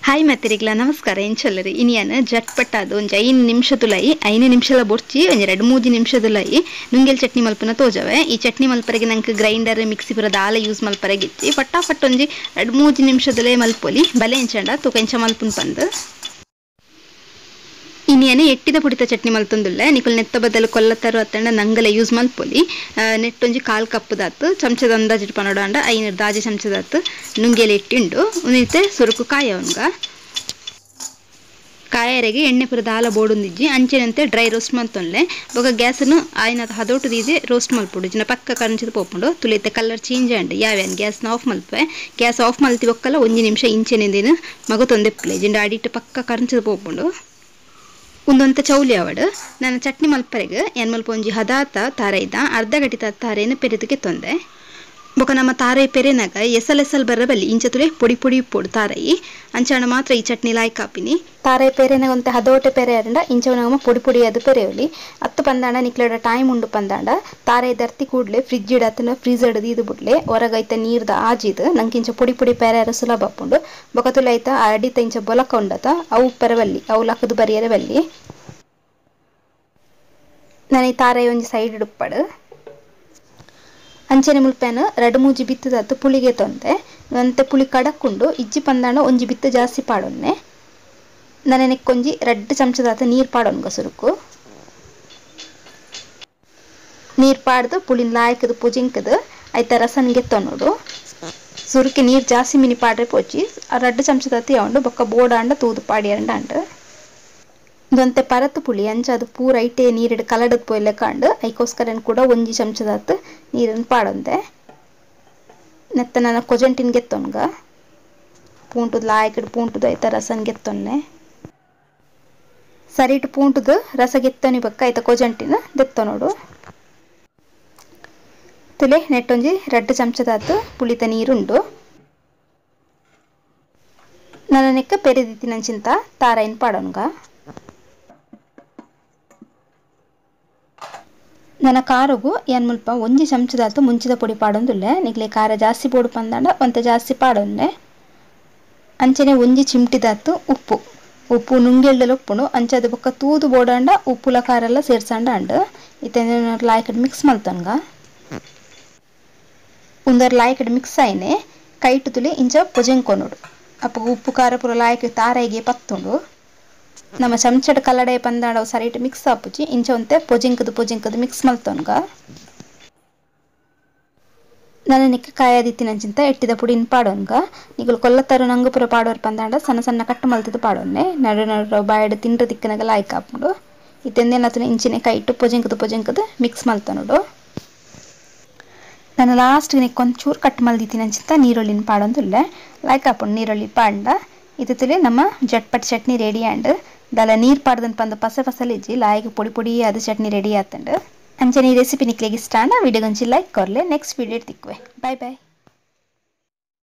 Hi ಮಾತೆರಿಗ್ಲ ನಮಸ್ಕಾರ ಎಂಚೊಲ್ಲರಿ ಇನಿಯನ್ ಜಟ್ಪಟ್ಟಾದ ಒಂಜಿ 5 ನಿಮಿಷದುಲೈ 5 ನಿಮಿಷಲ ಬೊರ್ಚಿ ಒಂಜಿ 2-3 ನಿಮಿಷದುಲೈ ನುಂಗೆಲ್ ಚಟ್ನಿ ಮಲ್ಪುನ ತೋಜವೆ. ಈ ಚಟ್ನಿ ಮಲ್ಪರೆಗೆ ನಂಗೆ ಗ್ರೈಂಡರ್ ಮಿಕ್ಸಿ ಪೂರ ದಾಲ ಯೂಸ್ ಮಲ್ಪರೆಗೆ ಇಜ್ಜಿ. ಫಟಾಫಟ್ ಒಂಜಿ 2-3 ನಿಮಿಷದಲೇ ಮಲ್ಪೊಲಿ ಬಲೆ ಎಂಚಂಡ ತೂಕ ಎಂಚ ಮಲ್ಪುನ್ ಪಂದ್. ಇನಿಯನೆ ಎಟ್ಟಿದ ಪುಡಿತ ಚಟ್ನಿ ಮಲ್ತೊಂದುಲ್ಲೆ ನಿಕುಲ್ ನೆತ್ತ ಬದಲು ಕೊಲ್ಲತರು ಅತ್ತಂಡ ನಂಗಲ ಯೂಸ್ ಮಲ್ಪೊಲಿ. ನೆಟ್ಟೊಂಜಿ 1/4 ಕಪ್ಪುದಾತು ಚಮಚದ ಅಂದಾಜಿಟ್ ಪನೊಡಾಂಡ 5 ದಾಜಿ ಚಮಚದಾತು ನುಂಗೆಲೆ ಎಟ್ಟಿಂಡು ಉನಿತೆ ಸುರುಕು ಕಾಯವನ್ಗ ಕಾಯರೆಗೆ ಎಣ್ಣೆ ಪೂರ ದಾಲ ಬೋಡುಂದಿಜ್ಜಿ ಅಂಚೆನಂತೆ ಡ್ರೈ ರೋಸ್ಟ್ ಮಲ್ತೊನ್ಲೆ. ಬೊಕ ಗ್ಯಾಸನ್ನು ಆಯ್ನಾತ ಹದೋಟು ದೀದೆ ರೋಸ್ಟ್ ಮಲ್ಪೊಡು ಜಿನ ಪಕ್ಕ ಕಂಚಿದ ಪೋಪುಂಡು ತುಲಿತೆ ಕಲರ್ ಚೇಂಜ್ ಆಂಡ್ ಯಾವ್ಯಾನ್ ಗ್ಯಾಸ್ನ ಆಫ್ ಮಲ್ಪೆ. ಗ್ಯಾಸ್ ಆಫ್ ಮಲ್ತಿ ಬೊಕ್ಕಲ 1 ನಿಮಿಷ ಇಂಚೆನೆಂದಿನ ಮಗತೊಂದೆಪ್ಪುಲೆ ಜಿಂಡ ಅಡಿಟ್ಟು ಪಕ್ಕ ಕಂಚಿದ ಪೋಪುಂಡು. ಒಂದೊಂತ ಚೌಲಿ ಅವಡು ನಾನು ಚಟ್ನಿ ಮಲ್ಪರೆಗೆ ಏನ್ ಮಲ್ಪ ಒಂಜಿ ಹದಾತ ತಾರೈದ ಅರ್ಧ ಗಟಿತ ತಾರೇನು ಪೆರೆದಕ್ಕೆ ತೊಂದೆ. ಬೊಕ ನಮ್ಮ ತಾರೈ ಪೆರೆನಾಗ ಎಸಲ್ ಎಸಲ್ ಬರಬಲ್ಲಿ ಇಂಚ ತುಲೆ ಪೊಡಿ ಪೊಡಿ ಪೊಡು ತಾರೈ ಅಂಚಾಣ ಮಾತ್ರ ಈ ಚಟ್ನಿ ಲಾಯ್ಕ್ ಆಪಿನಿ. ತಾರೈ ಪೆರೆನಾಗ ಒಂತೆ ಹದೋಟೆ ಪೆರೆ ಅರಂಡ ಇಂಚವನಾಗ ಪೊಡಿ ಪೊಡಿ ಅದು ಪೆರೆಯೊಲಿ ಅತ್ತು ಪಂದಾಂಡ ನಿಕ್ಲಡ ಟೈಮ್ ಉಂಡು ಪಂದಾಂಡ ತಾರೈ ದರ್ತಿ ಕೂಡ್ಲೆ ಫ್ರಿಜ್ ಇಡತನ ಫ್ರೀಜರ್ ಇದು ಬುಡ್ಲೆ ಹೊರಗೈತ ನೀರ್ದ ಆಜಿದು ನಂಗೆ ಇಂಚ ಪೊಡಿ ಪೊಡಿ ಪೆರೆ ಸುಲಭ ಆಪುಂಡು. ಬೊಕ ತುಲೆ ಐತ ಅಡಿತ ಇಂಚ ಬೊಲಕ ಉಂಡತ ಅವು ಪೆರವಲ್ಲಿ ಅವು ಲಕ್ಕದು ಬರಿಯರೆ ಬಲ್ಲಿ. ನಾನು ಈ ತಾರೈ ಒಂಜಿ ಸೈಡ್ ಇಡುಪ್ಪಡು ಅಂಚನೆ ಮುಲ್ಪೆನ 2-3 ಬಿತ್ತದಾತು ಪುಳಿಗೆ ತೊಂದೆ ಅಂತೆ ಪುಳಿ ಕಡಕ್ಕುಂಡು ಇಜ್ಜಿ ಪಂದಾಂಡ ಒಂಜಿ ಬಿತ್ತು ಜಾಸ್ತಿ ಪಾಡೊನ್ನೆ. ನನನೆಕ್ಕೊಂಜಿ 2 ಚಮಚದಾತು ನೀರು ಪಾಡೊನ್ಗ ಸುರುಕು ನೀರು ಪಾಡ್ದು ಪುಳಿನ ಲಾಯ್ಕದು ಪುಜಿಂಕದು ಐತ ರಸನ್ಗೆ ತೊನ್ನೋಡು. ಸುರುಕಿ ನೀರು ಜಾಸ್ತಿ ಮಿನಿ ಪಾಡ್ರೆ ಪೋಚಿ 2 ಚಮಚದಾತು ಯಾವಂಡು ಬೊಕ್ಕ ಬೋಡಾಂಡ ತೂದು ಪಾಡಿ ಅಂಡ ಇದೊಂತೆ ಪರತು ಪುಳಿ ಅಂಚ ಅದು ಪೂರ ಐಟೆ ನೀರಿಡು ಕಲಡದ ಪೋಯ್ಲೆ ಕಾಂಡು ಐಕೋಸ್ಕರ ಕೂಡ 1 ಚಮಚದಾತು ನೀರನ್ನು ಪಾಡೊಂದೆ. ನೆತ್ತ ನನ್ನ ಕೊಜಂಟಿನ್ ಗೆತ್ತೊನ್ಗ ಪೂಂಟುದು ಲಾಯ್ಕಡು ಪೂಂಟುದು ಐತ ರಸನ್ ಗೆತ್ತೊನ್ನೆ ಸರಿಟು ಪೂಂಟುದು ರಸ ಗೆತ್ತೊನಿ ಬಕ್ಕ ಐತ ಕೊಜಂಟಿನ ದೆತ್ತೊನೋಡು. ತುಲೆ ನೆಟ್ಟೊಂಜಿ 2 ಚಮಚದಾತು ಪುಳಿತ ನೀರುಂಡು. ನನ್ನ ನೆಕ್ಕ ಪೆರೆದಿತ್ತಿನಂಚಿಂತ ತಾರೈನ್ ಪಾಡೊನ್ಗ. ನನ್ನ ಕಾರುಗು ಏನ್ ಮುಲ್ಪ 1 ಚಮಚದಾತು ಮುಂಚಿದ ಪೊಡಿ ಪಾಡೊಂದುಲ್ಲೆ ನಿಕ್ಲೆ ಖಾರ ಜಾಸ್ತಿ ಪೊಡು ಪಂದಾಂಡ ಒಂತೆ ಜಾಸ್ತಿ ಪಾಡೊನ್ನೆ. ಅಂಚನೆ 1 ಚಿಮ್ಟಿದಾತು ಉಪ್ಪು ಉಪ್ಪು ನುಂಗೆಲ್ಡಲ ಉಪ್ಪುಂಡು ಅಂಚದ ಬೊಕ್ಕ ತೂದು ಬೋಡಾಂಡ ಉಪ್ಪುಲ ಖಾರೆಲ್ಲ ಸೇರ್ಸಾಂಡ ಅಂಡ್ ಇತ್ತೆ ಲಾಯ್ಕಡ್ ಮಿಕ್ಸ್ ಮಲ್ತೊನ್ಗ. ಉಂದರ್ ಲಾಯ್ಕಡ್ ಮಿಕ್ಸ್ ಆಯ್ನೆ ಕೈಟು ತುಲೆ ಇಂಚ ಪೊಜೆಂಕೊನೋಡು ಅಪ್ಪಗ ಉಪ್ಪು ಖಾರ ಪೂರ ಲಾಯ್ಕ್ ತಾರೈಗೆ ಪತ್ತುಂಡು. ನಮ್ಮ ಚಮಚದ ಕಲ್ಲಡೆ ಪಂದಾಡ ಸರಿಟ್ ಮಿಕ್ಸ್ ಆಪುಜಿ ಇಂಚ ಒಂತೆ ಪೊಜಿಂಕದು ಪೊಜಿಂಕದು ಮಿಕ್ಸ್ ಮಲ್ತೊನ್ಗ. ನನ್ನ ನಿಕ್ಕ ಕಾಯದಿತ್ತಿನಂಚಿಂತ ಎಟ್ಟಿದ ಪುಡಿನ ಪಾಡೊನ್ಗ. ನಿಗುಲು ಕೊಲ್ಲತ್ತರು ನಂಗು ಪೂರ ಪಾಡೋರು ಪಂದಾಂಡ ಸಣ್ಣ ಸಣ್ಣ ಕಟ್ಟು ಮಲ್ತದು ಪಾಡೊನ್ನೆ ನಡು ನಡು ಬಾಯಡು ತಿಂಡ್ರ ತಿಕ್ಕನಾಗ ಲಾಯ್ಕ್ ಆಪುಂಡು. ಇತ್ತೆಂದೇನತನ ಇಂಚಿನೆ ಕೈಟು ಪೊಜಿಂಕದು ಪೊಜಿಂಕದು ಮಿಕ್ಸ್ ಮಲ್ತೊನೋಡು. ನಾನು ಲಾಸ್ಟ್ ನಿಕ್ಕ ಒಂಚೂರು ಕಟ್ ಮಲ್ದಿತ್ತಿನಂಚಿಂತ ನೀರುಳ್ಳಿನ ಪಾಡೊಂದುಲ್ಲೆ ಲಾಯ್ಕ್ ಆಪುಂಡು. ನೀರುಳ್ಳಿ ಪಾಂಡ ಇದು ನಮ್ಮ ಜಟ್ಪಟ್ ಚಟ್ನಿ ರೆಡಿ ಆಂಡ್ ದಾಲ ನೀರು ಪಾಡ್ದನ್ ಪಂದು ಪಸೆ ಫಸಲಿಜ್ಜಿ ಲಾಯಿಗೆ ಪೊಡಿ ಪೊಡಿ ಅದು ಚಟ್ನಿ ರೆಡಿ ಆತಂಡು. ಅಂಚನೆ ಈ ರೆಸಿಪಿ ನಿಕ್ಲೆಗ್ ಇಷ್ಟ ಆಂಡ ವಿಡಿಯೋಗೊಂಚಿ ಲೈಕ್ ಕೊರ್ಲೆ. ನೆಕ್ಸ್ಟ್ ವಿಡಿಯೋ ತಿಕ್ಕುವೆ. Bye boy.